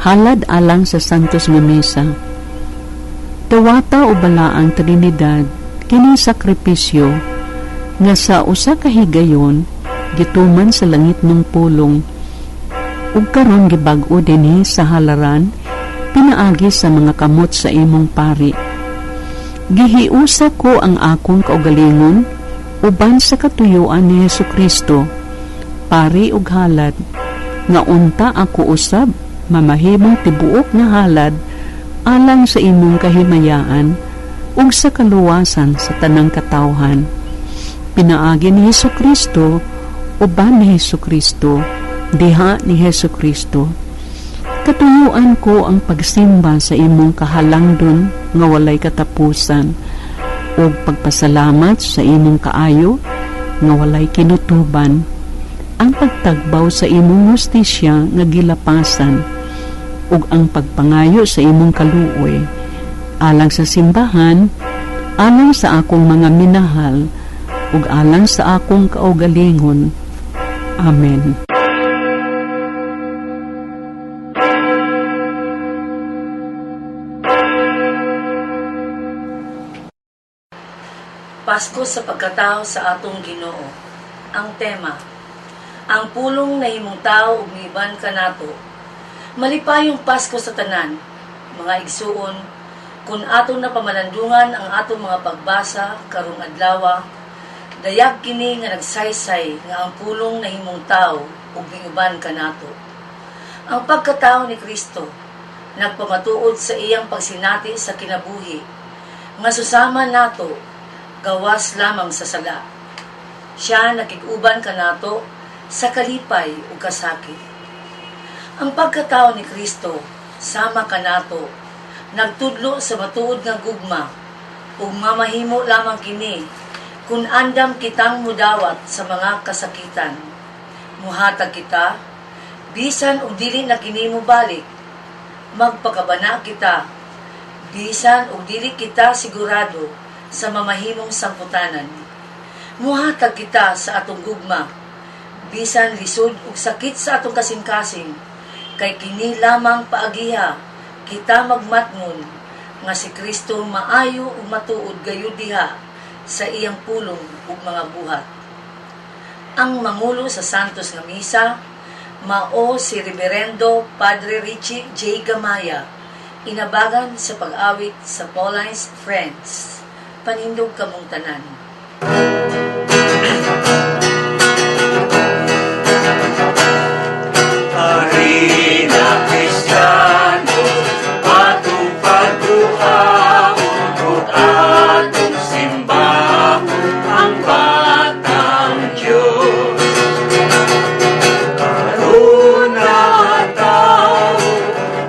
Halad alang sa Santos nga Misa. Dawata o Balaang Trinidad kining sakripisyo nga sa usa ka higayon gituman sa langitnong pulong ug karon gibag-o dinhi sa halaran pinaagi sa mga kamot sa imong pari. Gihiusa ko ang akong kaugalingon uban sa katuyuan ni Hesukristo, pari ug halad, nga unta ako usab mamahimong tibuok nga halad alang sa imong kahimayaan ug sa kaluwasan sa tanang katawhan. Pinaagi ni Hesukristo, uban ni Hesukristo, diha ni Hesukristo. Katuyuan ko ang pagsimba sa imong kahalangdon nga walay katapusan ug pagpasalamat sa imong kaayo nga walay kinutuban, ang pagtagbaw sa imong hustisya nga gilapasan ug ang pagpangayo sa imong kaluoy alang sa simbahan, alang sa akong mga minahal ug alang sa akong kaugalingon. Amen. Pasko sa pagkatao sa atong Ginoo. Ang tema, ang pulong nahimong tao ug miiban kanato. Malipayong Pasko sa tanan, mga igsuon, kun ato na pamalandungan ang atong mga pagbasa karong adlawa, dayag kini nga nagsaysay nga ang pulong nahimong tao ug miuban kanato. Ang pagkatao ni Kristo nagpamatuod sa iyang pagsinati sa kinabuhi nga susama nato gawas lamang sa sala. Siya nakig-uban kanato sa kalipay ug kasakit. Ang pagkatao ni Kristo sama kanato nagtudlo sa matuod nga gugma ug mamahimo lamang kini kun andam kitang mudawat sa mga kasakitan. Muhatag kita bisan og dili na kini mobalik. Magpakabana kita bisan og dili kita sigurado sa mamahimong sangputanan. Muhatag kita sa atong gugma bisan lisod ug sakit sa atong kasing-kasing, kay kini lamang paagiha kita magmatngon nga si Kristo maayo ug matuod gayud diha sa iyang pulong ug mga buhat. Ang mangulo sa Santos nga Misa mao si Reverendo Padre Richie J. Gamaya, inabagan sa pag-awit sa Pauline's Friends. Panindog kamong tanan. Harina Kristiyano, atong pagduhaon ug atong simbahon ang Batang Diyos. Karon natawo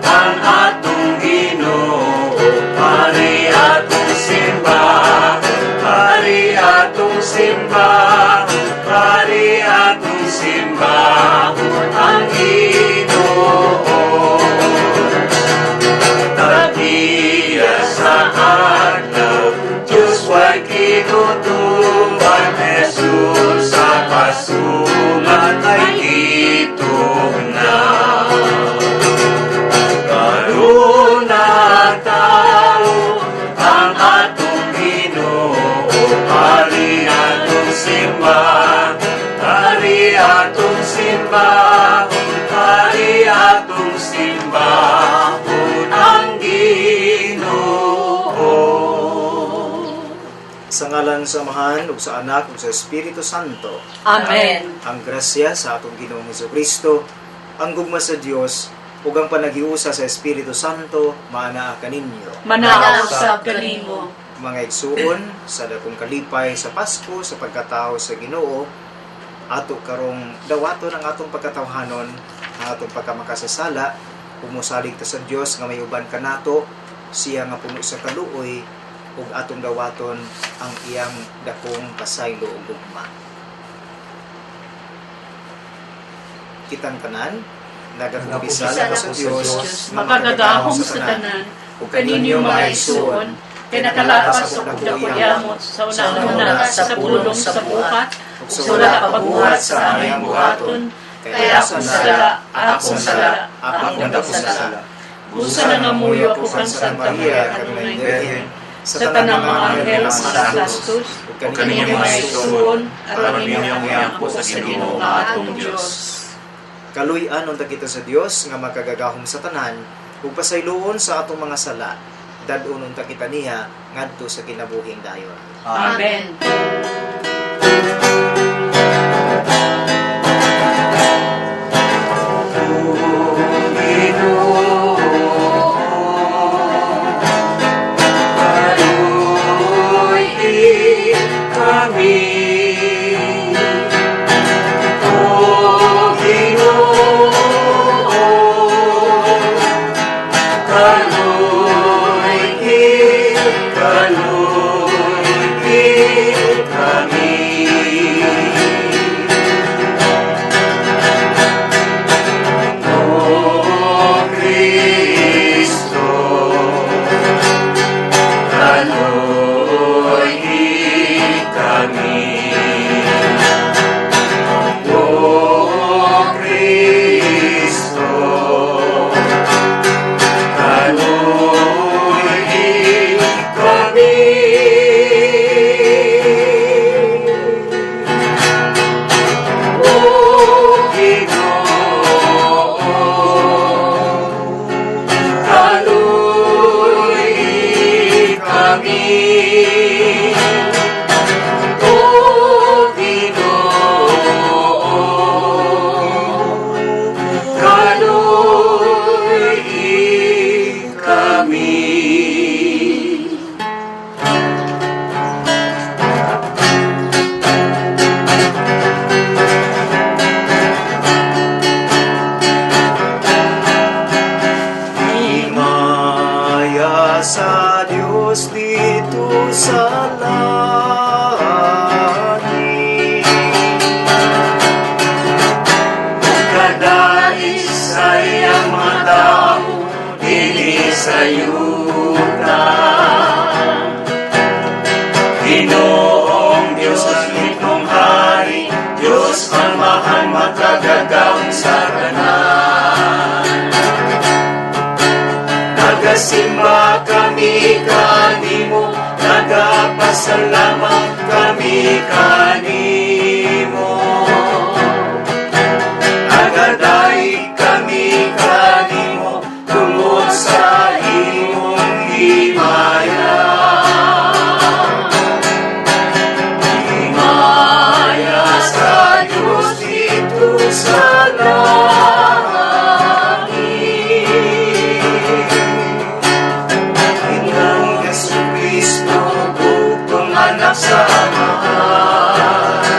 ang atong Ginoo, Hari atong simbahon, Hari atong simbahon, Hari atong simbahon ang Ginoo. Tag-iya sa adlaw, Diyos way kinutuban, Jesus sa kasungan ay gitugnaw. Karon natawo ang atong Ginoo, Hari atong simbahon, Hari atong simbahon, Hari atong simbahon ang Ginoo. Sa ngalan sa Amahan, ug sa Anak, ug sa Espiritu Santo. Amen. Ang grasya sa atong Ginoong Kristo, ang gugma sa Dios, ug ang panaghiusa sa Espiritu Santo, maanaa kaninyo. Manaa usab kanimo. Mga igsuon, sa dakong kalipay sa Pasko, sa pagkatao sa Ginoo, ato karong dawaton ang atong pagkatawhanon, ang atong pagkamakasasala, umusalig ta sa Dios nga may uban kanato, siya nga puno sa kaluoy, ug atong dawaton ang iyang dakong pasaylo ug gugma. Kitang tanan, nagakumpisal ako sa Dios, nga Makagagahom sa tanan, ug kaninyo mga igsuon, kay nakalapas og dakuyamot sa una-una sa pulong sa buhat, ug sa wala pagbuhat sa aming buhaton, Kay akong sala, akong sala, akong dakong sala. Busa na ngamuyo ako kan Santa Maria, kanunay Birhen, sa tanang mga anghel sa santos, ug kaninyong mga igsoon, aron ninyong iampo sa Ginoo nga atong Dios. Kaluy-an unta kita sa Dios nga makagagahom sa tanan ug pasayloon sa atong mga sala. Dad-on unta kita niya ngadto sa kinabuhing dayon. Amen. Ginoo, kami. O Ginoo, kaluy kaluy kami. O Kristo, kaluy kami. O Kristo, kaluy kami. O Ginoo, kaluy kami. O Ginoo, kaluy kami. Himaya sa Dios dito sa langit. Kadais sa iyang mga tao, dili sa yuta. Ginoong Diyos ang itong hari, Diyos ang mahan makagagahom sa tanan. Nagasimba kami kanimo, nagapasalamat kami kanimo. Nagaday kami kanimo tungod sa imong himaya. Himaya sa Diyos dito sa langit. Ginoong Yesu Kristo, bugtong anak sa Amahan.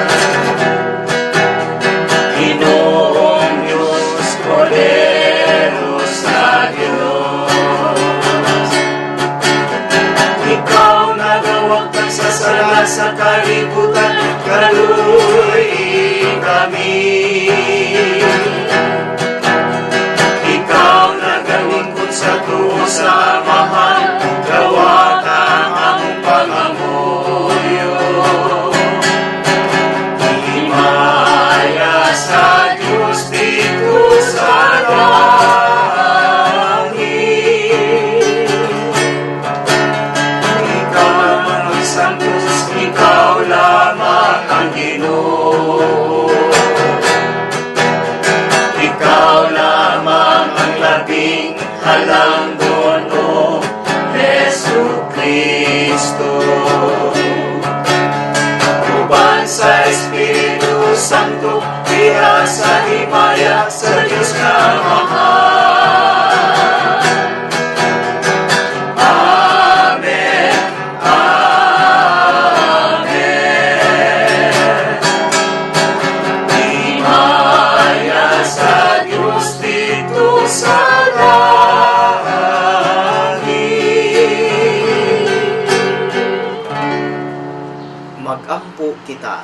Ginoong Diyos, Kordero sa Diyos. Ikaw nagawagtang sa sala sa kalibutan, kaluy kami. Ikaw nagalingkod sa tuo sa Amahan, gawata ang pangamuyo. Himaya sa Diyos dito sa langit. Ikaw lamang ang santos, ikaw lamang ang Ginoo. Ikaw lamang ang labing halangdon, O Jesu Kristo. Uban sa Espiritu Santo, diha sa himaya sa Diyos nga Amahan. Amen. Amen. Himaya sa Diyos dito sa langit. Magampo kita.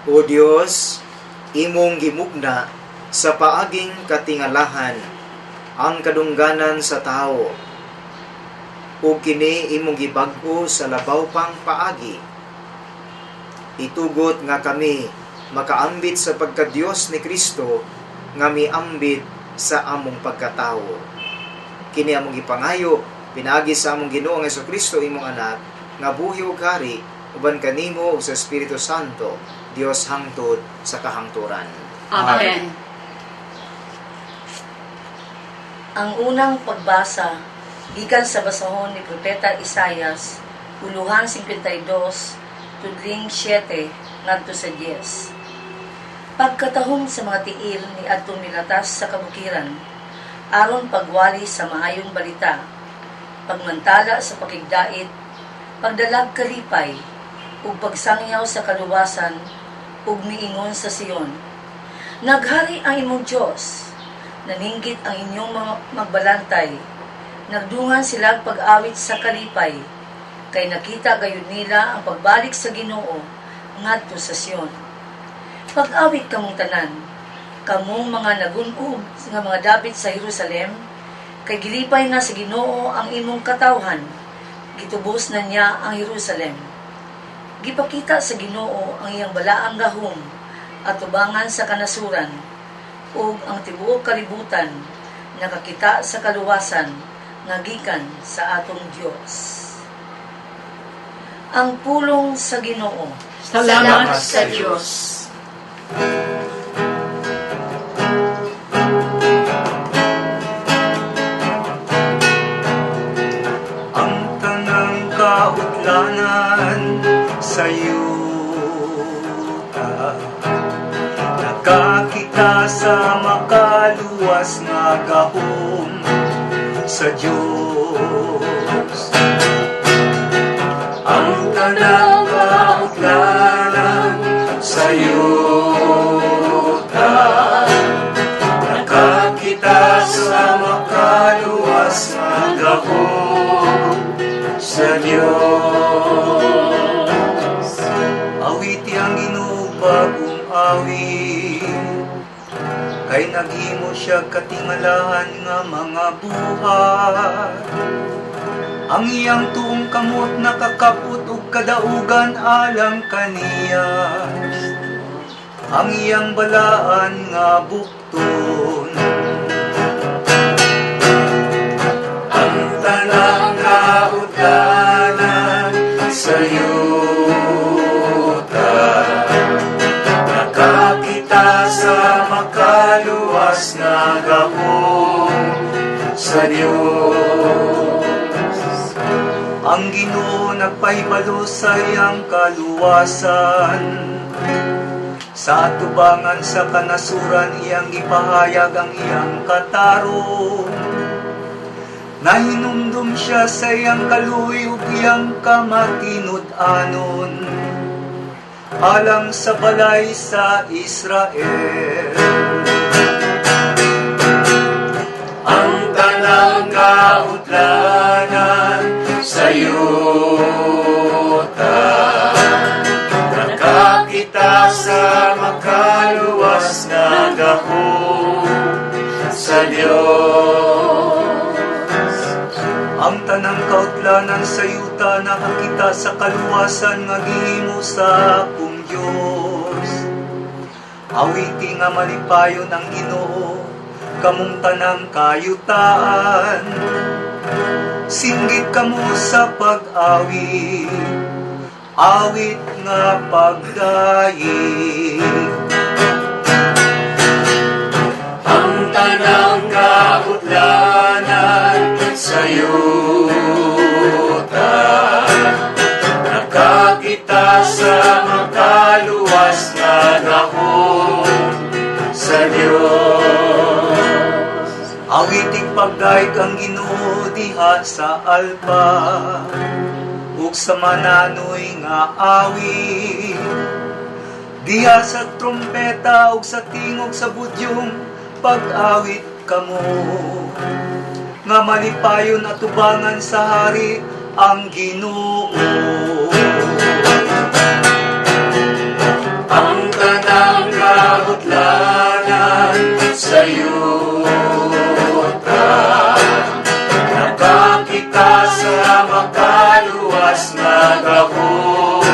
O Dios, imong gimugna sa paaging katingalahan ang kadungganan sa tao ug kini imong gibag-o sa labaw pang paagi. Itugot nga kami Makaambit sa pagkadiyos ni Kristo nga miambit sa among pagkatawo. Kini among gipangayo pinaagi sa among Ginoong Kristo, imong anak, nga buhi ug hari uban kanimo ug sa Espiritu Santo, Dios hangtod sa kahangturan. Amen. Ang unang pagbasa gikan sa basahon ni Propeta Isayas, uluhan 52, tudling 7 ngadto sa 10. Pagkatahom sa mga tiil ni adtong milatas sa kabukiran, aron pagwali sa maayong balita, pagmantala sa pakigdait, pagdalag kalipay, ug pagsangyaw sa kaluwasan, ug miingon sa Sion: "Naghari ang imong Dios!" Naninggit ang inyong mga magbalantay. Nagdungan sila pag-awit sa kalipay, kay nakita gayud nila ang pagbalik sa Ginoo ngadto sa Sion. Pag-awit kamong tanan, kamong mga nagun-ob nga mga dapit sa Jerusalem, kay gilipay na sa Ginoo ang imong katawhan, gitubos na niya ang Jerusalem. Gipakita sa Ginoo ang iyang balaang gahom at tubangan sa kanasuran, ug ang tibuok kalibutan nakakita sa kaluwasan nga gikan sa atong Dios. Ang pulong sa Ginoo. Salamat sa Dios. Ang tanang kautlanan sa yuta nakakita sa makaluwas nga gahom sa Diyos. Ang tanang kautlanan sa yuta nakakita sa makaluwas nga gahom sa Diyos. Awiti ang Ginoo bagong awit, kay naghimo siya katingalahan nga mga buhat. Ang iyang tuong kamot nakakapot og kadaugan alang kaniya. Ang iyang balaan nga bukton. Ang tanang kautlanan sa yuta nakakita sa makaluwas nga gahom sa Diyos. Ang Ginoo nagpahibalo sa iyang kaluwasan. Sa atubangan sa kanasuran iyang gipahayag ang iyang katarong. Nahinumdum siya sa iyang kaluoy ug iyang kamatinud-anon alang sa balay sa Israel. Ang tanang kautlanan sa yuta nakakita sa makaluwas nga gahom sa Diyos. Ang tanang kautlanan sa yuta nakakita sa kaluwasan nga gihimo sa akong Diyos. Awiti nga malipayon ang Ginoo, kamong tanang kayutaan. Singgit kamo sa pag-awit, awit nga pagdayeg. Ang tanang kautlanan sa yuta nakakita sa makaluwas nga gahom sa Diyos. Awitig pagdayeg ang Ginoo diha sa alpa ug sa mananoy nga awit, diha sa trumpeta ug sa tingog sa budyong, pag-awit kamo nga malipayon atubangan sa hari ang Ginoo. Ang tanang kautlanan sa yuta nakakita sa makaluwas nga gahom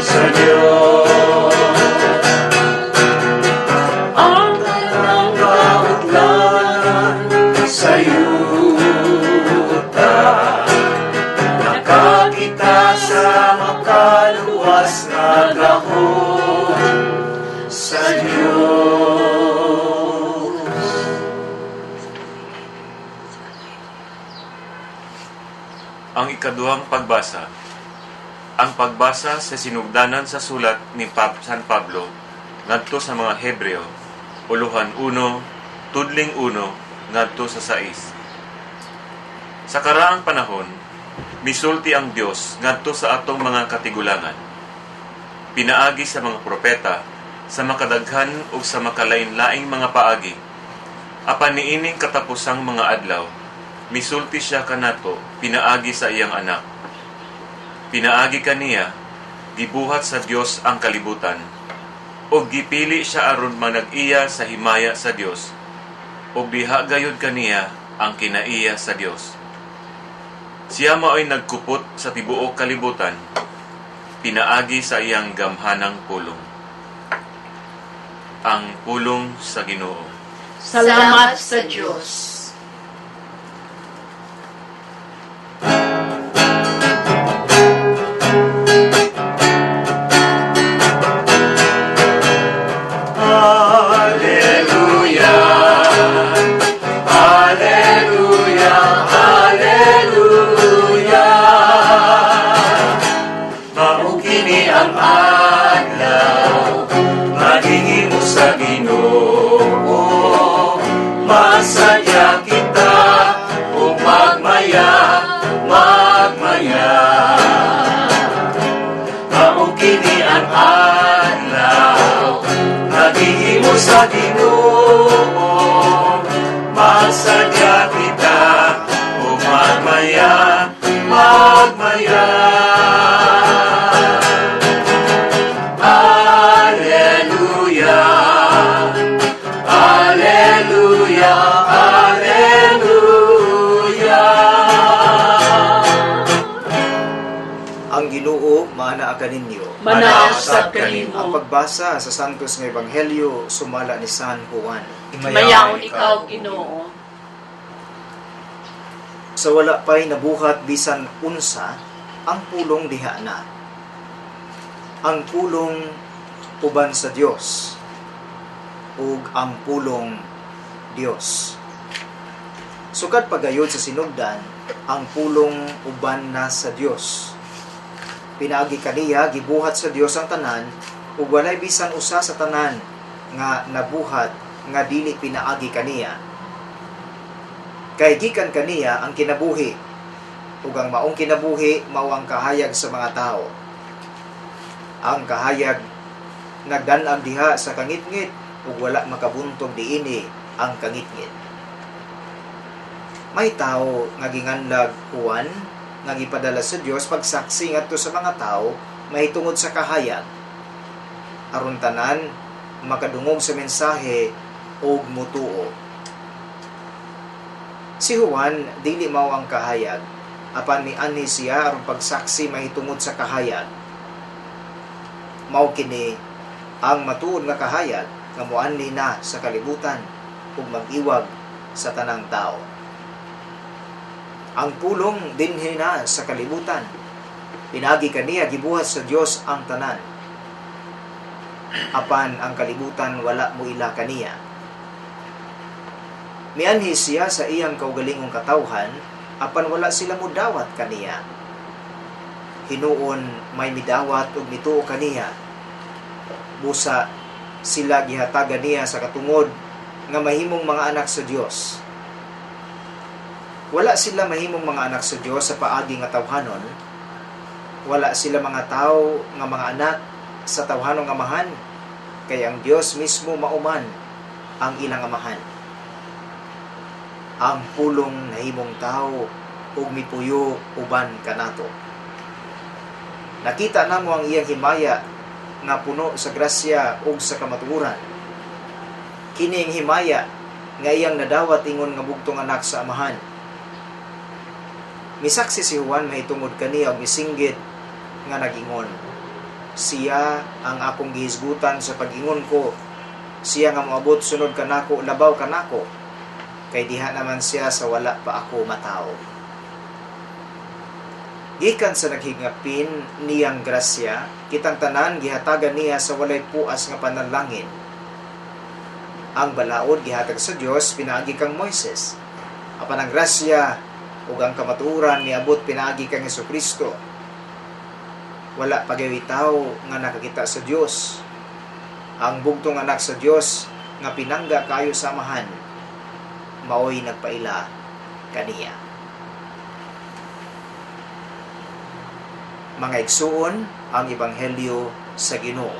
sa Diyos. Ang ikaduhang pagbasa. Ang pagbasa sa sinugdanan sa sulat ni San Pablo ngadto sa mga Hebreo, uluhan 1, tudling 1 ngadto sa 6. Sa karaang panahon, misulti ang Dios ngadto sa atong mga katigulangan. Pinaagi sa mga propeta, sa makadaghan ug sa makalain-laing mga paagi. Apan niining katapusang mga adlaw, misulti siya kanato pinaagi sa iyang Anak. Pinaagi kaniya, gibuhat sa Dios ang kalibutan, ug gipili siya aron manag-iya sa himaya sa Dios, ug diha gayud kaniya ang kinaiya sa Dios. Siya mao'y nagkupot sa tibuok kalibutan, pinaagi sa iyang gamhanang pulong. Ang pulong sa Ginoo. Salamat sa Diyos. Alleluia, Alleluia, Alleluia. Mao kini ang adlaw, magihimo sa Ginoo. Masadya kita ug magmaya, magmaya. Mao kini ang adlaw, nagihimo sa Ginoo. Masadya kita ug magmaya, magmaya. Alleluia, Alleluia, Alleluia. Ang Ginoo maanaa kaninyo. Manaa usab Ang kanimo. pagbasa sa Santos nga Ebanghelyo sumala ni San Juan. Himayaon ikaw, Ginoo. Sa wala pa'y nabuhat bisan unsa, ang pulong diha na. Ang pulong uban sa Dios ug ang pulong Dios. Sukad pagayod sa sinugdan, ang pulong uban na sa Dios. Pinaagi kaniya gibuhat sa Dios ang tanan ug walay bisan usa sa tanan nga nabuhat nga dili pinaagi kaniya. Kay gikan kaniya ang kinabuhi, ug ang maong kinabuhi mao ang kahayag sa mga tao. Ang kahayag nagdan-ag diha sa kangitngit ug wala makabuntog diini ang kangitngit. May tao nga ginganlag Juan nga gipadala sa Dios pagsaksi ngadto sa mga tao mahitungod sa kahayag, aron tanan makadungog sa mensahe ug mutuo. Si Juan dili mao ang kahayag, apan mianhi siya aron pagsaksi mahitungod sa kahayag. Mao kini ang matuod nga kahayag nga moanhi na sa kalibutan ug mag-iwag sa tanang tao. Ang pulong dinhi na sa kalibutan. Pinaagi kaniya gibuhat sa Dios ang tanan. Apan ang kalibutan wala moila kaniya. Mianhi siya sa iyang kaugalingong katawhan, apan wala sila modawat kaniya. Hinuon may midawat ug mituo kaniya. Busa sila gihatagan niya sa katungod nga mahimong mga anak sa Dios. Wala sila mahimong mga anak sa Dios sa paagi nga tawhanon. Wala sila mga tao nga mga anak sa tawhanong amahan, kay ang Dios mismo mauman ang ilang amahan. Ang pulong nahimong tao ug mipuyo uban kanato. Nakita namo ang iyang himaya nga puno sa grasya ug sa kamatuoran. Kini ang himaya nga iyang nadawat ingon nga bugtong anak sa amahan. Misaksi si Juan mahitungod kaniya ug misinggit nga nagingon, "Siya ang akong gihisgutan sa pag-ingon ko, siya nga moabot sunod kanako, labaw kanako, kay diha naman siya sa wala pa ako matawo." Gikan sa naghingapin niyang grasya, kitang tanan gihatagan niya sa walay puas nga panalangin. Ang balaod gihatag sa Dios pinaagi kang Moises. Apan ang grasya Ug ang kamatuoran miabot pinaagi kang Hesukristo. Wala pa gyud tawo nga nakakita sa Dios. Ang bugtong anak sa Dios nga pinangga kayo sa Amahan, maoy nagpaila kaniya. Mga igsuon, ang Ebanghelyo sa Ginoo.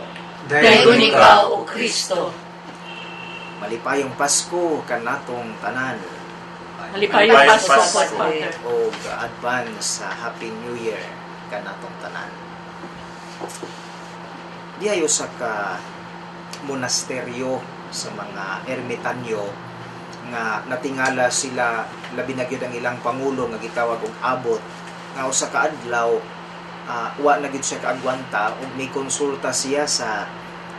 Daygon ikaw, O Kristo. Malipayong Pasko kanatong tanan. Malipayong Malipayong Pasko, Pasko. Father. Og advance sa Happy New Year kanatong tanan. Dihay usa ka monasteryo sa mga ermitanyo nga natingala sila, labi na gyud ang ilang pangulo nga gitawag og abot, nga usa ka adlaw wa na gyud siya kaagwanta ug mikonsulta siya sa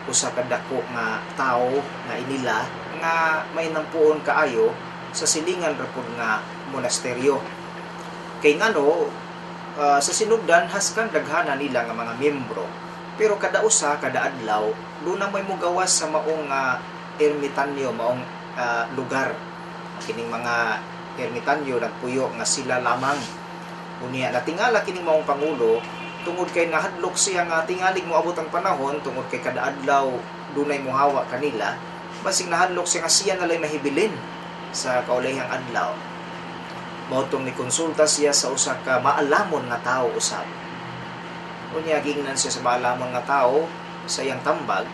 usa ka dako nga tawo nga inila nga may nampuon kaayo sa silingan ra pud nga monasteryo. Kay ngano sa sinugdan haskan daghana nila nga mga miyembro, pero kada usa kada adlaw duna may mugawas sa maong ermitanyo, maong lugar. Kining mga ermitanyo nagpuyo nga sila lamang. Unya natingala kining maong pangulo tungod kay nahadlok siya nga tingalig moabot ang panahon, tungod kay kada adlaw dunay mohawa kanila, basig nahadlok siya nga siya nalay mahibilin sa kaulahang adlaw. Mao tong nikonsulta siya sa usa ka maalamon nga tawo usab. Unya giingnan siya sa maalamon nga tawo sa iyang tambag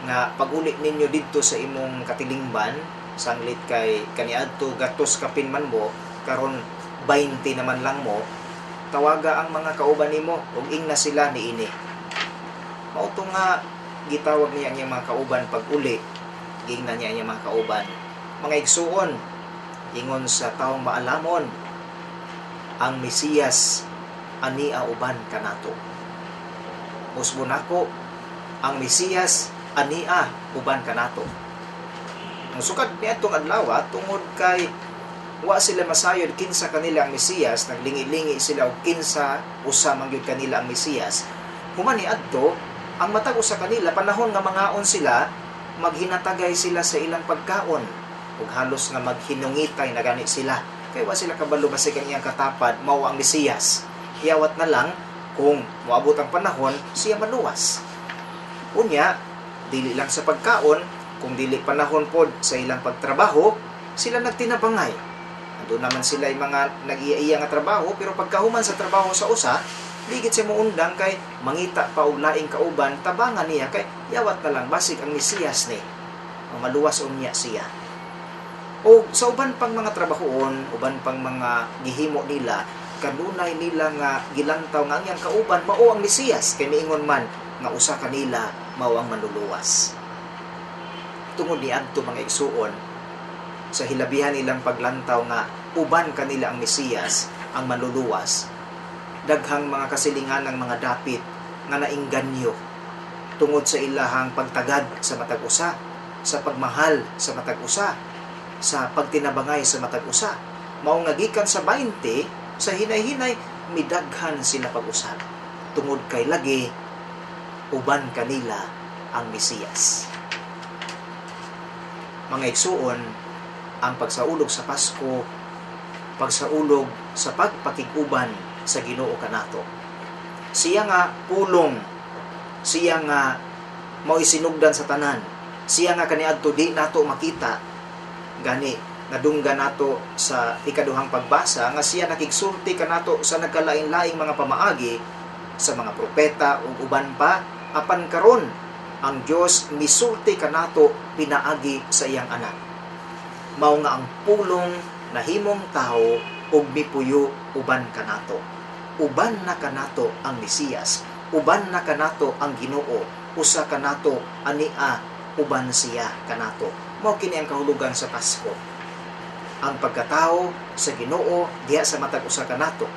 nga pag-uli ninyo didto sa imong katilingban, sanglit kay kaniadto gatos kapin man mo, karon 20 naman lang mo, tawaga ang mga kauban nimo ug ingna sila niini. Mao to nga gitawag niya ang iyang mga kauban pag-uli, giingnan niya ang iyang mga kauban. Mga igsuon, ingon sa taong maalamon, ang Mesiyas ania uban kanato. Usbon nako, ang Mesiyas ania uban kanato. Ang sukad niadtong adlaw, tungod kay wa sila masayod kinsa kanila ang Mesiyas, naglingi-lingi sila og kinsa usa man gyud kanila ang Mesiyas. Human niadto, ang matag usa kanila panahon nga mangaon sila, maghinatagay sila sa ilang pagkaon ug halos nga maghinungitay na gani sila kay wa sila kabalo basig ang iyang katapad mao ang Mesiyas. Iyawat na lang kung moabot ang panahon siya maluwas. Unya dili lang sa pagkaon, kung dili panahon pod sa ilang pagtrabaho, sila nagtinabangay. Ando naman sila yung mga nag-iya-iya nga trabaho, pero pagkahuman sa trabaho sa usa, ligit siya muundang kay mangita pa og laing kauban, tabangan niya kay yawat na lang basig ang Mesiyas ni maluwas unya siya. O sa uban pang mga trabahoon, uban pang mga gihimo nila, kanunay nila nga gilantaw nga ang iyang kauban mao ang Mesiyas, kay miingon man nga usa kanila mao ang manluluwas. Tungod niadto mga igsuon, sa hilabihan nilang paglantaw nga uban kanila ang Mesiyas, ang manluluwas, daghang mga kasilingan ng mga dapit nga naingganyo tungod sa ilahang pagtagad sa matag usa, sa pagmahal sa matag usa, sa pagtinabangay sa matag usa. Mao nga gikan sa 20, sa hinay-hinay midaghan sila pag-usab tungod kay lagi uban kanila ang Mesiyas. Mga igsuon, ang pagsaulog sa Pasko, pagsaulog sa pagpakig-uban sa Ginoo kanato. Siya nga pulong, siya nga mao'y sinugdan sa tanan, siya nga kaniadto di nato makita. Gani nadungga nato sa ikaduhang pagbasa nga siya nakigsulti kanato sa nagkalain-laing mga pamaagi sa mga propeta ug uban pa, apan karon ang Dios misulti kanato pinaagi sa iyang anak. Mao nga ang pulong nahimong tawo ug mipuyo uban kanato. Uban na kanato ang Mesiyas, uban na kanato ang Ginoo, usa kanato ania uban siya kanato. Mao kini ang kahulugan sa Pasko. Ang pagkatao sa Ginoo diha sa matag usa kanato.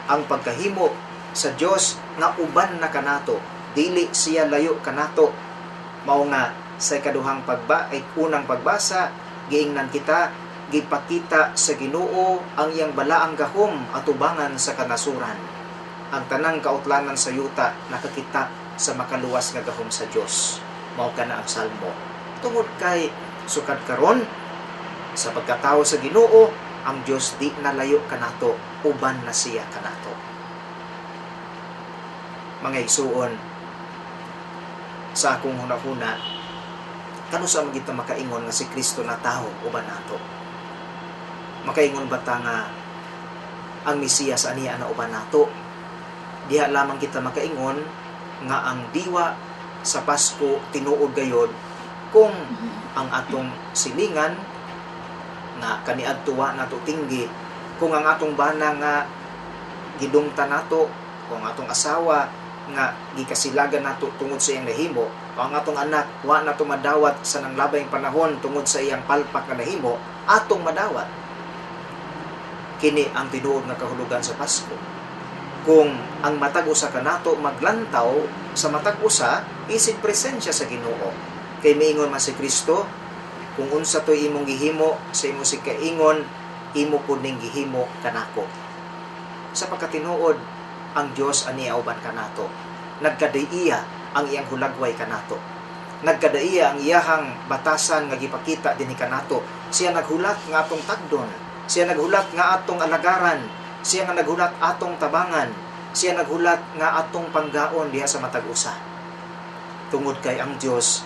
Ang pagkahimo sa Dios nga uban na kanato, dili siya layo kanato. Mao nga sa ikaduhang ay unang pagbasa, giingnan kita, gipakita sa Ginoo ang iyang balaang gahom atubangan sa kanasuran. Ang tanang kautlanan sa yuta nakakita sa makaluwas nga gahom sa Dios. Mao kana ang salmo. Tungod kay sukad karon sa pagkatao sa Ginoo, Ang Dios di nalayo kanato, uban na siya kanato. Mga igsuon, sa akong hunahuna, kanu sa man kita makaingon nga si Kristo na tao uban nato? Makaingon ba ta nga ang Mesiyas aniya na uban nato? Diha lamang kita makaingon nga ang diwa sa Pasko tinuod gayod kung ang atong silingan nga kaniadto wa nato tinggi, kung ang atong bana nga gidungtan nato, kung ang atong asawa nga gikasilagan nato tungod sa iyang nahimo, o ang atong anak wa nato madawat sa nanglabayng panahon tungod sa iyang palpak nga nahimo, atong madawat. Kini ang tinuod nga kahulugan sa Pasko. Kung ang matag usa kanato maglantaw sa matag usa isip presensya sa Ginoo. Kay miingon man si Kristo, kung unsa to'y imong gihimo sa imong sikaingon, imo pud ning gihimo kanako. Sa pagkatinuod, ang Dios ania uban kanato. Nagkadaiya ang iyang hulagway kanato. Nagkadaiya ang iyahang batasan nga gipakita dinhi kanato. Siya naghulat nga atong tagdon. Siya naghulat nga atong alagaran. Siya nga naghulat atong tabangan. Siya naghulat nga atong panggaon diha sa matag usa. Tungod kay ang Dios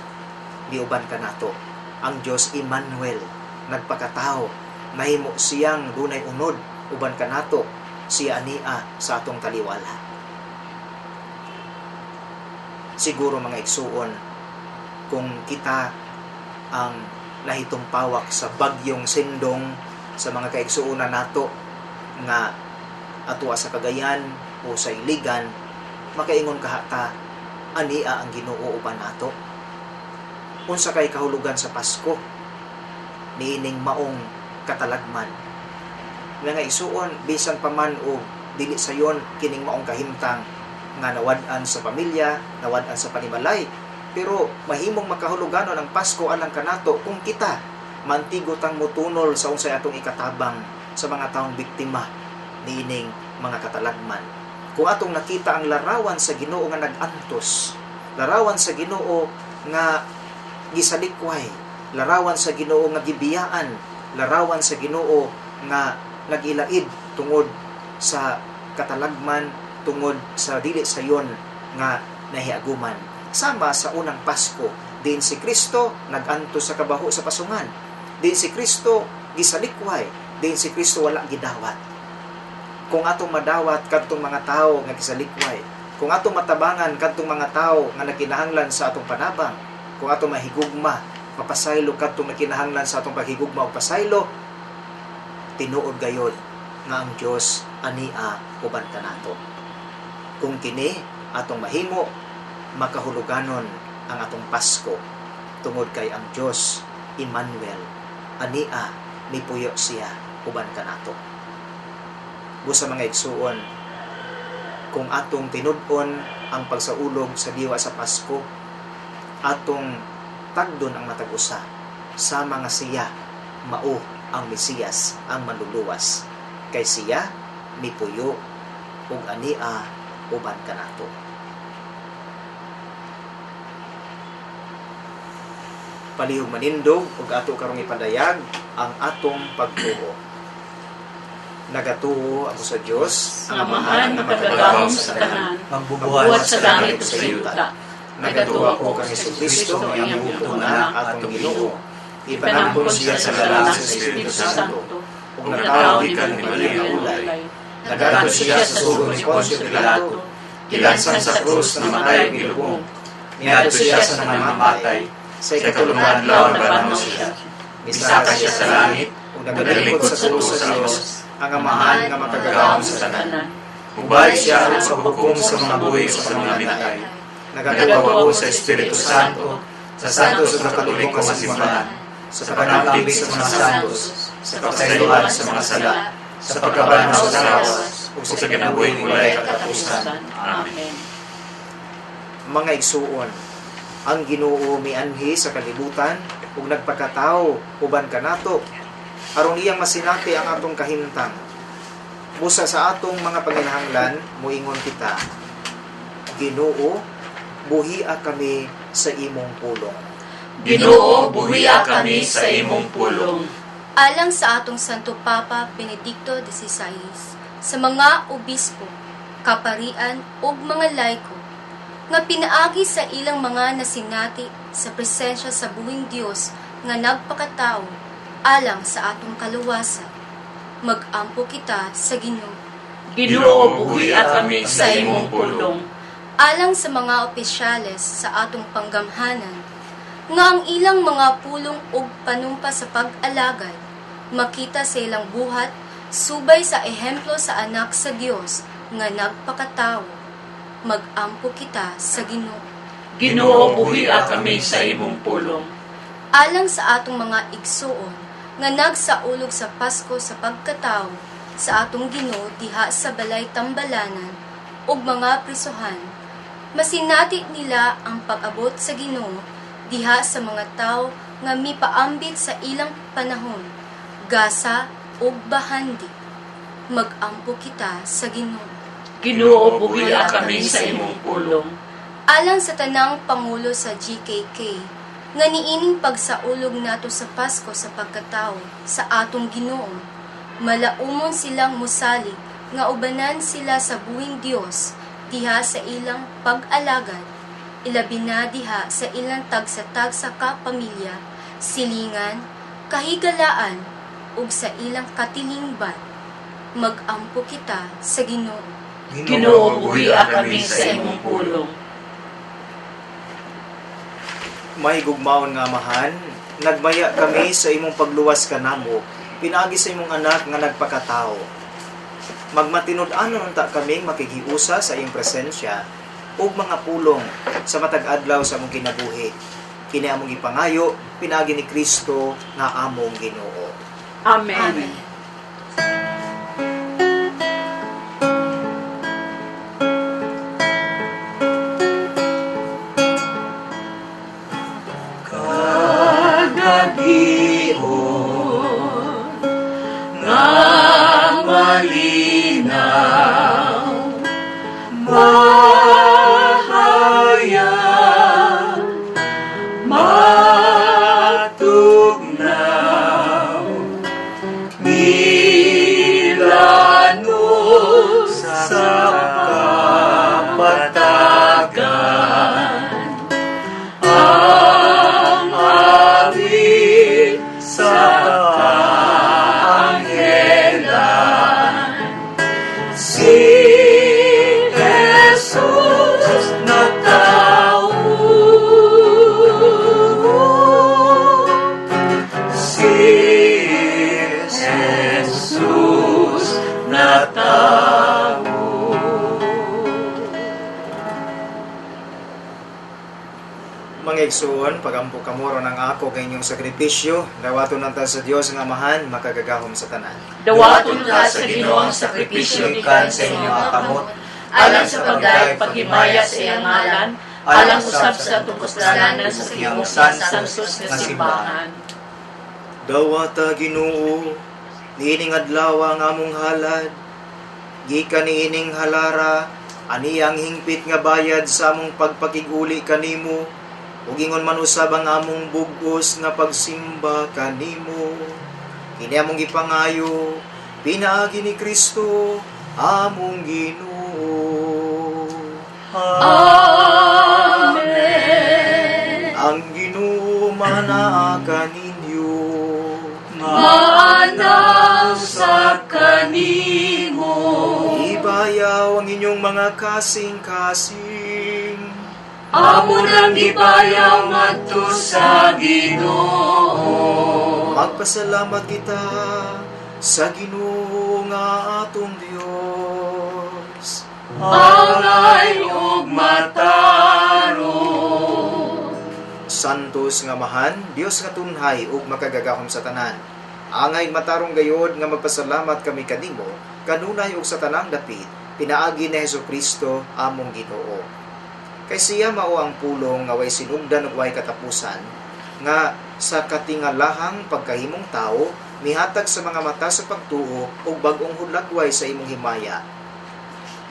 miuban kanato. Ang Dios Emmanuel, nagpakatao, nahimo siyang dunay unod uban kanato, siya ania sa atong taliwala. Siguro, mga igsuon, kung kita ang nahitumpawak sa bagyong Sendong sa mga kaigsuonan nato nga atua sa Cagayan o sa Iligan, makaingon kahata, ania ang Ginoo uban nato? Unsa kay kahulugan sa Pasko niining maong katalagman? Mga igsuon, bisan pa man og dili sayon kining maong kahimtang nga nawad-an sa pamilya, nawad-an sa panimalay, pero mahimong makahuluganon ang Pasko alang kanato kung kita mantigo tang mutunol sa unsay atong ikatabang sa mga taong biktima niining mga katalagman. Kung atong nakita ang larawan sa Ginoo nga nag-antos, larawan sa Ginoo nga gisalikway, larawan sa Ginoo nga gibiyaan, larawan sa Ginoo nga nagilaid tungod sa katalagman, tungod sa dili sayon nga nahiaguman. Sama sa unang Pasko, diin si Kristo nag-antos sa kabaho sa pasungan. Diin si Kristo gisalikway, diin si Kristo wala gidawat. Kung atong madawat kadtong mga tawo nga gisalikway, kung atong matabangan kadtong mga tawo nga nagkinahanglan sa atong panabang, kung atong mahigugma, mapasaylo kadtong nagkinahanglan sa atong paghigugma o pasaylo, tinuod gayod nga ang Dios ania uban kanato. Kung kini atong mahimo, makahuluganon ang atong Pasko tungod kay ang Dios Emmanuel ania mipuyo siya uban kanato. Busa, mga igsuon, kung atong tinud-on ang pagsaulog sa diwa sa Pasko, atong tagdon ang matag usa sa mga siya mao ang Mesiyas, ang manluluwas, kay siya mipuyo ug ania uban kanato. Palihog manindog ug ato karong ipadayag ang atong pagtuo. Nagatuo ako sa Dios, ang Amahan makagagahom sa tanan, Magbubuhat buhat sa langit ug sa yuta. Nagatuo ako kang Hesukristo, ang iyang bugtong anak, atong Ginoo. Ipanampon siya sa lalang sa Espiritu Santo, ug natawo gikan ni Maria Ulay. Nagadto siya sa sugo ni Poncio Pilato, Gilansan sa krus, namatay ug gilubong. Niadto siya sa namamatay. Sa Sa ikatulong adlaw nabanhaw siya. Misaka siya sa langit, ug nagalingkod sa tuo sa Dios, ang Amahan nga makagagahom sa tanan. Mubalik siya aron sa hukom sa mga buhi ug sa mga bitay. Nagatuo ako sa Espiritu Santo, sa Santo sa Katoliko nga simbahan, sa panampig sa mga santos, sa kapasayloan sa mga sala, sa pagkabanhaw sa lawas, ug sa kinabuhing walay katapusan. Amen. Mga igsuon, ang Ginoo mianhi sa kalibutan ug nagpakatawo uban kanato aron iyang masinati ang atong kahimtang. Busa sa atong mga panginahanglan, moingon kita, Ginoo, buhia kami sa imong pulong. Ginoo, buhiya kami sa imong pulong. Alang sa atong Santo Papa Benedicto XVI, sa mga obispo, kaparian ug mga laiko, nga pinaagi sa ilang mga nasinati sa presensya sa buhing Dios nga nagpakatao alang sa atong kaluwasan. Magampo kita sa Ginoo. Ginoo, buhia kami sa imong pulong. Alang sa mga opisyales sa atong panggamhanan, nga ang ilang mga pulong ug panumpa sa pag-alagad, makita sa ilang buhat subay sa ehemplo sa Anak sa Dios nga nagpakatao. Magampo kita sa Ginoo. Ginoo, buhia kami sa imong pulong. Alang sa atong mga igsuon nga nagsaulog sa Pasko sa pagkatao sa atong Ginoo diha sa balay tambalanan ug mga prisohan, masinati nila ang pag-abot sa Ginoo diha sa mga tawo nga mipaambit sa ilang panahon, gasa ug bahandi. Magampo kita sa Ginoo. Ginoo, buhia kami sa imong pulong. Alang sa tanang pangulo sa GKK, nga niining pagsaulog nato sa Pasko sa pagkatao sa atong Ginoo, malaumon silang musalig nga ubanan sila sa buhing Dios diha sa ilang pag-alagad, ilabi na diha sa ilang tagsa-tagsa ka pamilya, silingan, kahigalaan, ug sa ilang katilingban. Magampo kita sa Ginoo. Ginoo, buhia kami sa imong pulong. May gugmaon nga Amahan, nagmaya kami sa imong pagluwas kanamo, pinaagi sa imong anak nga nagpakatao. Magmatinud-anon unta kaming makigiusa sa iyong presensya ug mga pulong sa matag adlaw sa among kinabuhi. Kini among gipangayo pinaagi ni Kristo nga among Ginoo. Amen. Amen. Kagabion nga malinaw, mahayag, matugnaw, milano sa kapatagan, ang awit sa kaanghelan. Si Jesus na tao, si Jesus na tao. Mga igsuon, pagampo kamo ron ang ako kay inyong sakripisyo, dawaton nanta sa Dios nga Amahan, makagagahom sa tanan. Dawaton ka sa Ginoo ang sakripisyo gikan sa inyong mga kamot, alang sa pagdayeg paghimaya sa iyang ngalan, alang usab sa atong kasalanan sa iyang santos nga simbahan. Dawata Ginoo, niining adlaw ang among halad. Gikan niining halara, ani ang hingpit nga bayad sa among pagpakig-uli kanimo. Ug ingon man usab ang among bug-os nga pagsimba kanimo. Kini among gipangayo, pinaagi ni Kristo, among Ginoo. Amen. Ang Ginoo manaa kaninyo. Maanaw sa kanimo. Ibayaw ang inyong mga kasing-kasing. Amo nang gibayaw ngadto sa Ginoo. Magpasalamat kita sa Ginoo nga atong Dios. Angay ug matarong. Santos nga Amahan, Dios nga tunhay ug makagagahom sa tanan. Angay matarong gayod nga magpasalamat kami kanimo, kanunay ug sa tanang dapit, pinaagi ni Hesus Kristo among Ginoo. Kay siya mao ang pulong nga way sinugdan ug way katapusan, nga sa katingalahang pagkahimong tao, mihatag sa mga mata sa pagtuo ug bag-ong hulagway sa imong himaya.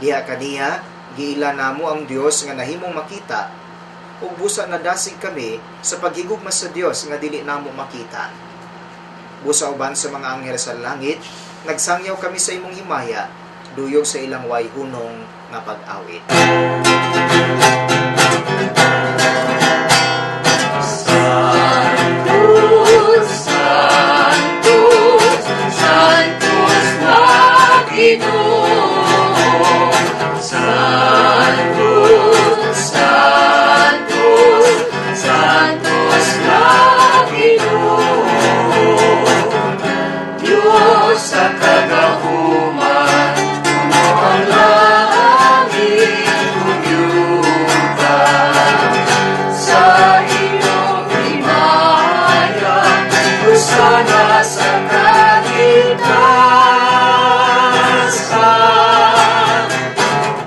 Diha kaniya, giila namo ang Dios nga nahimong makita, ug busa nadasig kami sa paghigugma sa Dios nga dili namo makita. Busa uban sa mga anghel sa langit, nagsangyaw kami sa imong himaya, duyog sa ilang way hunong nga pag-awit. Santos, Santos, na Ginoo. Santos, Santos, Santos na Ginoo. Diyos sa kagahuman, puno ang langit ug yuta. Sa iyong himaya, hosana sa kagitas-an.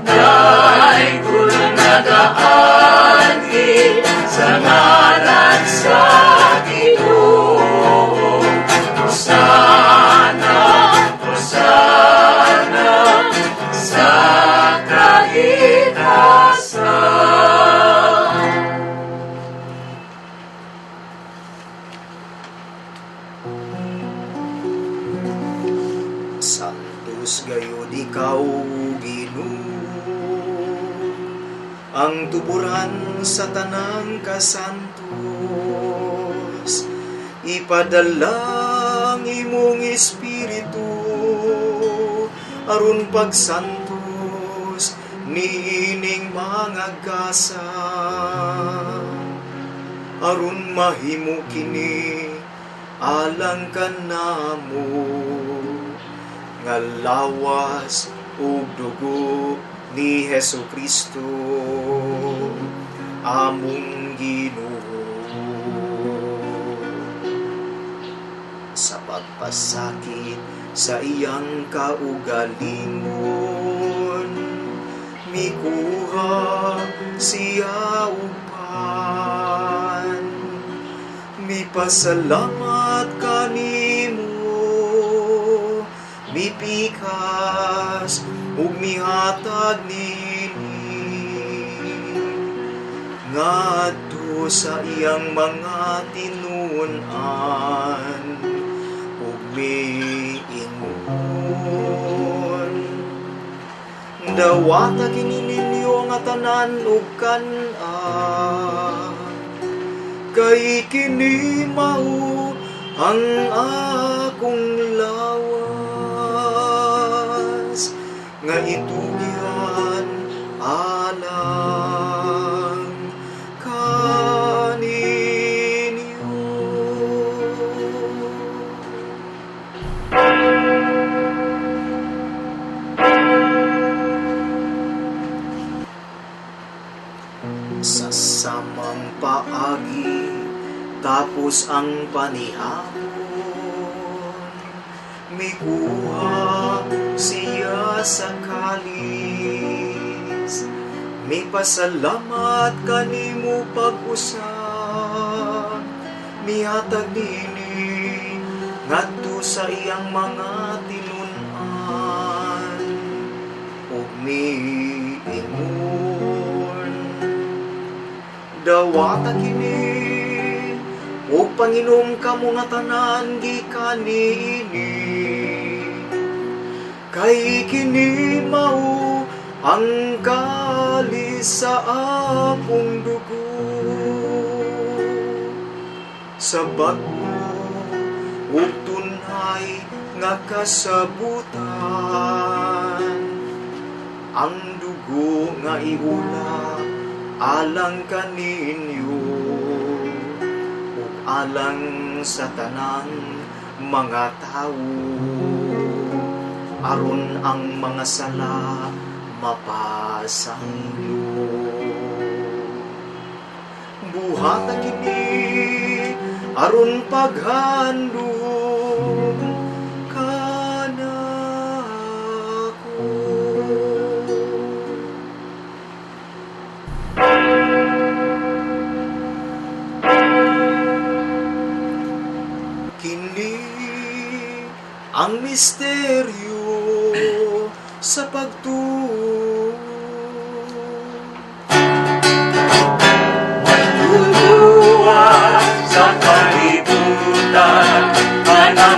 Daigul nagaanhi sa ngalan sa Ginoo. Hosana, hosana sa kahitasan. Santos gayud ikaw, Ginoo, ang tuburan sa tanang kasantos. Ipadala ang imong espiritu aron pagsantos niining mga gasa, aron mahimo kini alang kanamo nga lawas ug dugo ni Hesu Kristo among Ginoo. Sa pagpasakit sa iyang kaugalingon, mikuha siya og pan, mipasalamat kanimo, mipikas ug mihatag nini ngadto sa iyang mga tinun-an ug miingon: "Dawata kini ninyo nga tanan ug kan-a, kay kini mao ang akong lawas nga itugyan alang kaninyo." Sa samang paagi, tapos ang panihapon, mikuha siya sa kalis, mipasalamat kanimo pag-usab, mihatag nini ngadto sa iyang mga tinun-an ug miingon: "Dawata kini ug panginom kamo nga tanan gikan niini, kay kini mao ang kalis sa akong dugo sa bag-o ug tunay nga kasabutan, ang dugo nga iula alang kaninyo ug alang sa tanang mga tawo, aron ang mga sala mapasaylo. Buhata kini aron paghandom kanako." Kini ang misteryo sa pagtuo. Manluluwas sa kalibutan, kanang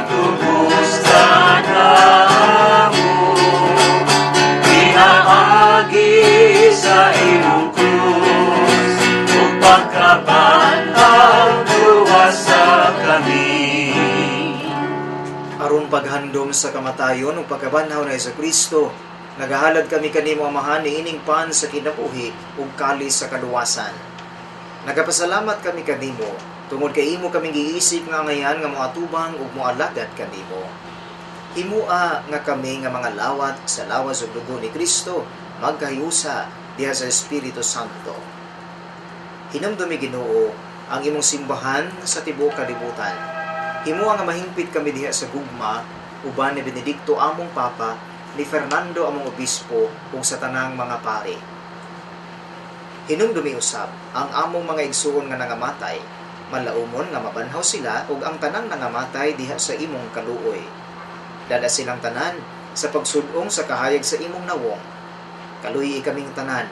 Sa among paghandom sa kamatayon ug pagkabanhaw ni Kristo, nagahalad kami kanimo, Amahan, niining pan sa kinabuhi ug kalis sa kaluwasan. Nagapasalamat kami kanimo tungod kay imo kaming giisip nga angayan nga moatubang ug moalagad kanimo. Himua nga kami nga mga lawat sa lawas ug dugo ni Kristo magkahiusa diha sa Espiritu Santo. Hinumdumi, Ginoo, ang imong simbahan sa tibuok kalibutan. Himua nga mahingpit kami diha sa gugma uban ni Benedicto among Papa, ni Fernando among Obispo ug sa tanang mga pari. Hinumdumi usab ang among mga igsuon nga nangamatay, malaumon nga mabanhaw sila ug ang tanang nangamatay diha sa imong kaluoy. Dala silang tanan sa pagsud-ong sa kahayag sa imong nawong. Kaluyi kaming tanan.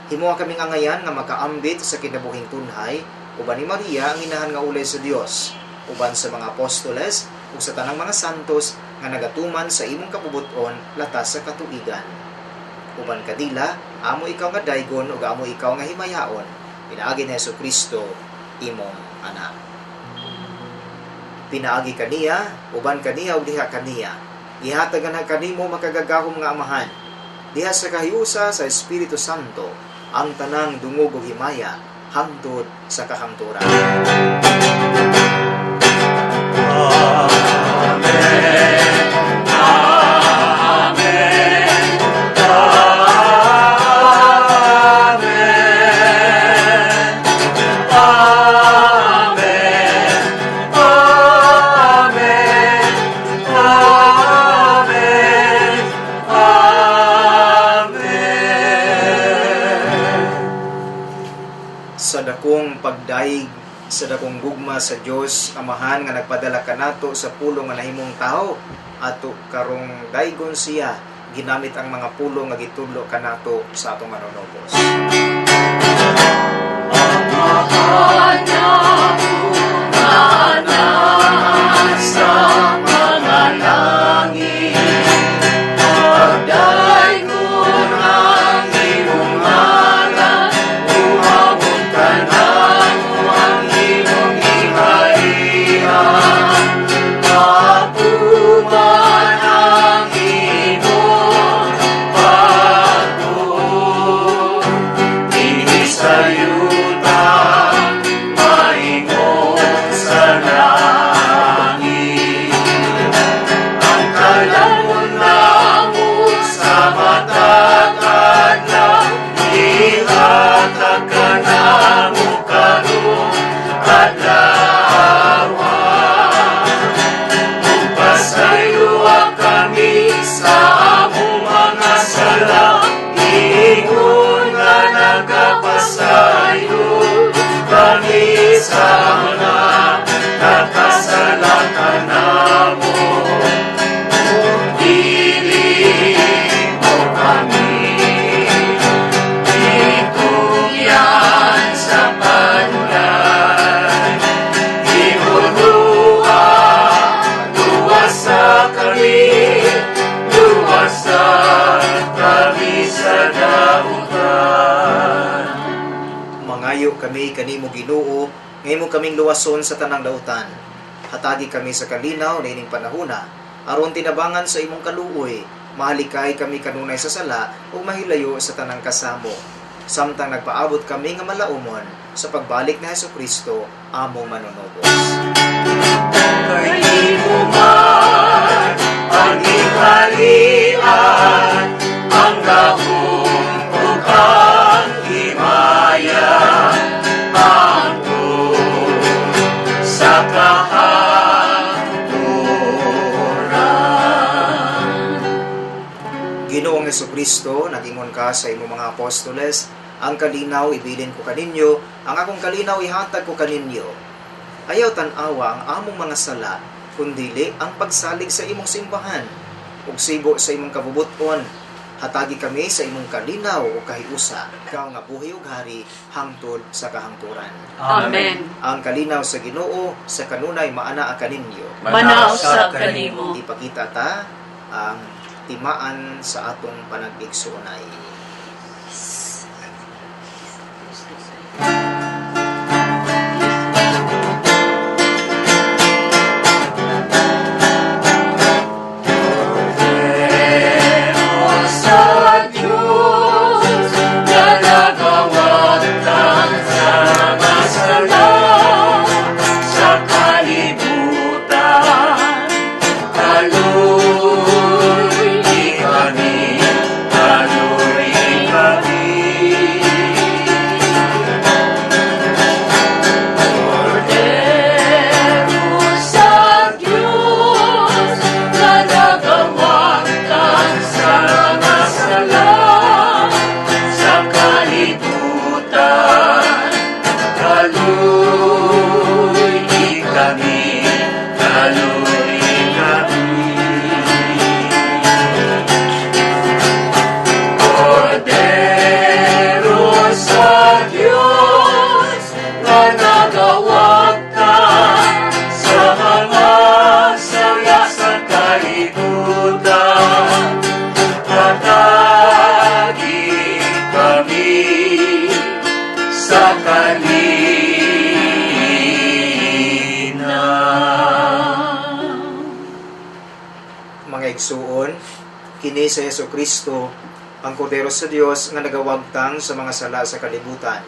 Himoa kaming angayan nga makaambit sa kinabuhing tunhay uban ni Maria, ang inahan nga ulay sa Dios, uban sa mga apostoles ug sa tanang mga santos nga nagatuman sa imong kabubut-on latas sa katuigan. Uban kadila, amo ikaw nga daygon ug amo ikaw nga himayaon pinaagi ni Hesus Kristo, imong anak. Pinaagi kaniya, uban kaniya ug diha kaniya, gihatag na kanimo, makagagahom nga Amahan, diha sa kahiusa sa Espiritu Santo, ang tanang dungog ug himaya hangtod sa kahangturan. Sa dakong pagdayeg, sa dakong gugma sa Dios Amahan nga nagpadala kanato sa Pulong nga nahimong tao, ato karong daygon siya ginamit ang mga pulong nga gitudlo kanato sa atong Manunubos. Mangayo kami kanimo, Ginoo, nga imo kaming luwason sa tanang dautan. Hatagi kami sa kalinaw niining panahona, aron tinabangan sa imong kaluoy, mahalikay kami kanunay sa sala ug mahilayo sa tanang kasamo, samtang nagpaabot kami nga malaumon sa pagbalik ni Hesus Kristo, among Manunubos. Kay imo man ang gingharian, ang gahom ug ang himaya, hangtod sa kahangturan. Ginoong Kristo, nagingon ka sa imong mga apostoles, "Ang kalinaw ibilin ko kaninyo, ang akong kalinaw ihatag ko kaninyo." Ayaw tan-awa ang among mga sala, kundili ang pagsalig sa imong simbahan. Ug sibo sa imong kabubuton, hatagi kami sa imong kalinaw ug kahiusa. Ikaw nga buhi ug hari hangtod sa kahangturan. Amen. Ang kalinaw sa Ginoo sa kanunay maanaa kaninyo. Manaa usab kanimo. Ipakita ta ang timaan sa atong panag-igsuonay. Mga igsuon, kini si Hesus Kristo, ang Kordero sa Dios nga nagawagtang sa mga sala sa kalibutan.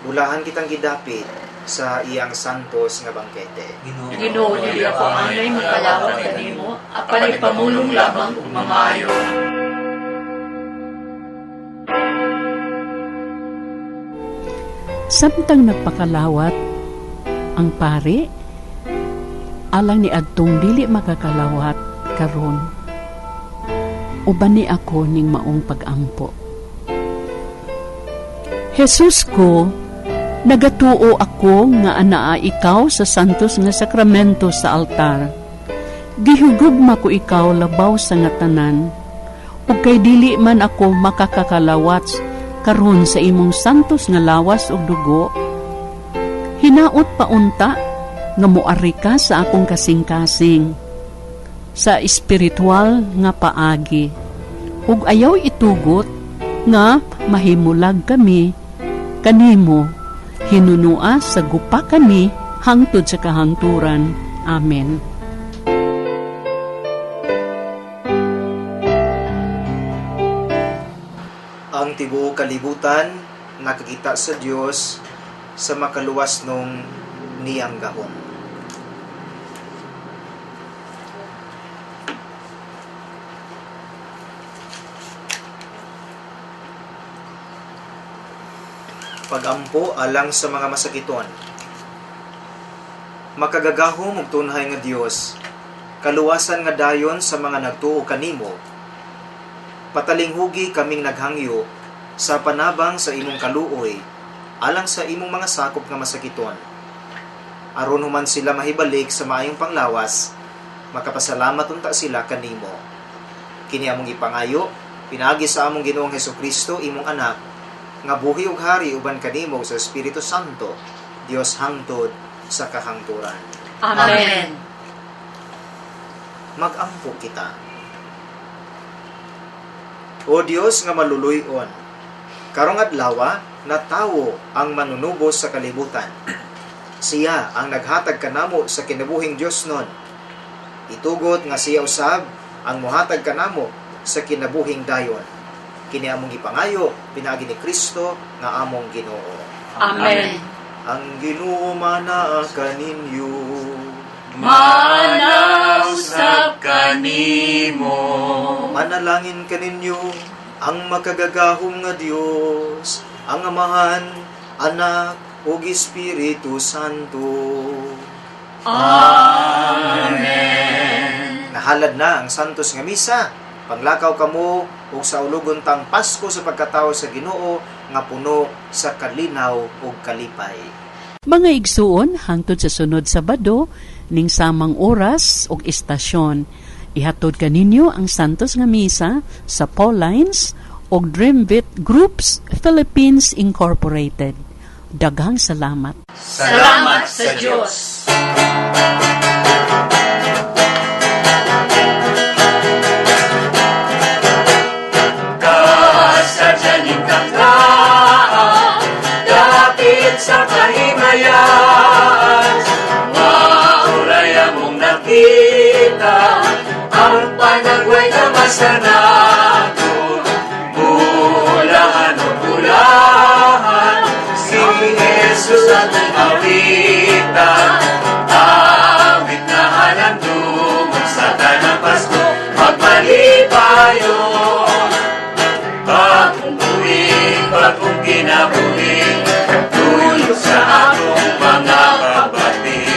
Bulahan kitang gidapit sa iyang santos nga bangkete. Ginoo, dili ako angay makalawat kanimo, apan ipamulong lamang ug mamaayo. Samtang nagpakalawat ang pari, alang ni adtong dili makakalawat karon, uban ni ako ning maong pagampo. Jesus ko, nagatuo ako nga anaa ikaw sa santos nga sakramento sa altar. Gihugugma ko ikaw labaw sa nga tanan, ug kay dili man ako makakakalawat karon sa imong santos nga lawas ug dugo, hinaot paunta nga moari ka sa akong kasing-kasing sa espiritual nga paagi, ug ayaw itugot nga mahimulag kami kanimo, hinunua sa gupa kami hangtod sa kahangturan. Amen. Ang tibuok kalibutan nakakita sa Dios sa makaluwas nung niyang gahom. Pagampo alang sa mga masakiton. Makagagahom ug tunhay nga Dios, kaluwasan nga dayon sa mga nagtuo kanimo. Patalinghugi kaming naghangyo sa panabang sa imong kaluoy alang sa imong mga sakop nga masakiton. Aron human sila mahibalik sa maayong panglawas, makapasalamat unta sila kanimo. Kini among ipangayo pinaagi sa among Ginoong Hesukristo, imong anak, nga buhi ug hari uban kanimo sa Espiritu Santo, Dios hangtod sa kahangturan. Amen. Magampo kita. O Dios nga maluluy-on, karong adlawa natawo ang manunubos sa kalibutan. Siya ang naghatag kanamo sa kinabuhing Dios nun. Itugot nga siya usab ang mohatag kanamo sa kinabuhing dayon. Kini among gipangayo pinaagi ni Kristo nga among Ginoo. Amen. Ang Ginoo manaa kaninyo. Manausap kanimo. Manalangin kaninyo ang makagagahom nga Dios, ang Amahan, Anak, ug Espiritu Santo. Amen. Nahalad na ang santos nga misa. Panglakaw kamo ug sa ulogon tang Pasko sa pagkatao sa Ginoo nga puno sa kalinaw ug kalipay. Mga igsuon, hangtod sa sunod Sabado ning samang oras ug istasyon, ihatod kaninyo ang santos nga misa sa Paulines ug Dreamvit Groups Philippines Incorporated. Daghang salamat. Salamat sa Diyos. Kasadyaning taklaan, dapit sa kahimayan, mauray among nakita, ang panagway na masanago. Bulahan o bulahan, si Jesus atong awitan. Awit na halandong sa tanang Pasko, magmalipayon. Bagong buhi, bagong kinabuhi, tuyo sa atong mga kabati.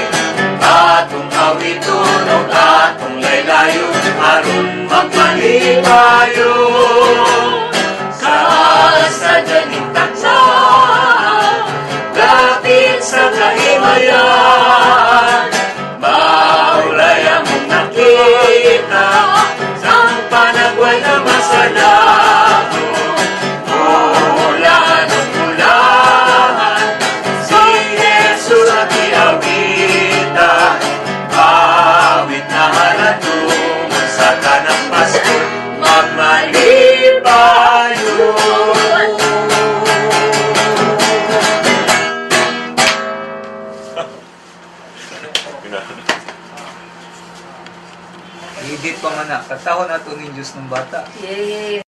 Atong awiton ug atong laylayon, aron magmalipayon. Kasadyaning taksa, dapit sa kahimayan, mauray among nakita, ang panagway na masanago. Bulahan o bulahan, si Jesus at iawitan. Awit na halandong sa tanang Pasko, magmalipayon. Kantahon nato ning Diyos ng bata. Yes.